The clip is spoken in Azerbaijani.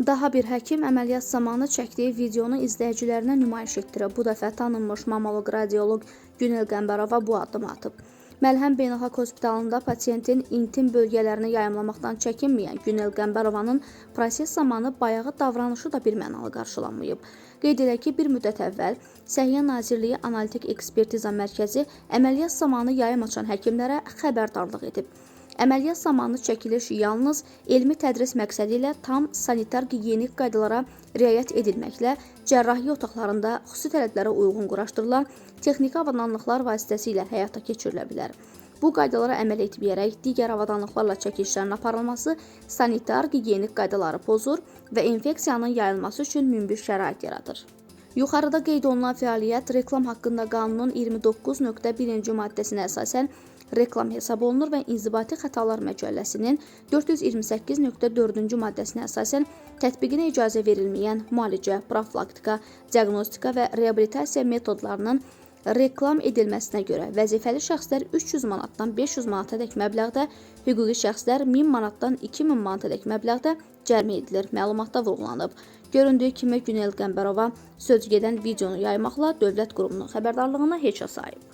Daha bir həkim əməliyyat zamanı çəkdiyi videonu izləyicilərinə nümayiş etdirib. Bu dəfə tanınmış mammoloq radioloq Günel Qəmbərova bu addımı atıb. Məlhəm Beynəlxalq Hospitalında pasiyentin intim bölgələrini yayımlamaqdan çəkinməyən Günel Qəmbərovanın proses zamanı bayağı davranışı da birmənalı qarşılanmayıb. Qeyd edək ki, bir müddət əvvəl Səhiyyə Nazirliyi Analitik Ekspertiza Mərkəzi əməliyyat zamanı yayım açan həkimlərə xəbərdarlıq edib. Əməliyyat zamanı çəkiliş yalnız elmi tədris məqsədi ilə tam sanitar gigiyenik qaydalara riayət edilməklə cərrahiyyə otaqlarında xüsusi tələblərə uyğun quraşdırılan texniki avadanlıqlar vasitəsilə həyata keçirilə bilər. Bu qaydalara əməl etməyərək digər avadanlıqlarla çəkilişlərin aparılması sanitar gigiyenik qaydaları pozur və infeksiyanın yayılması üçün münbit şərait yaradır. Yuxarıda qeyd olunan fəaliyyət reklam haqqında qanunun 29.1-ci maddəsinə əsasən reklam hesab olunur və İnzibati Xətalar Məcəlləsinin 428.4-cü maddəsinə əsasən tətbiqinə icazə verilməyən müalicə, profilaktika, diaqnostika və reabilitasiya metodlarının reklam edilməsinə görə vəzifəli şəxslər 300 manatdan 500 manatadək məbləğdə, hüquqi şəxslər 1000 manatdan 2000 manatadək məbləğdə cərimə edilir. Məlumatda vurğulanıb. Göründüyü kimi Günel Qəmbərova sözügedən videonu yaymaqla dövlət qurumunun xəbərdarlığını heçə sayıb.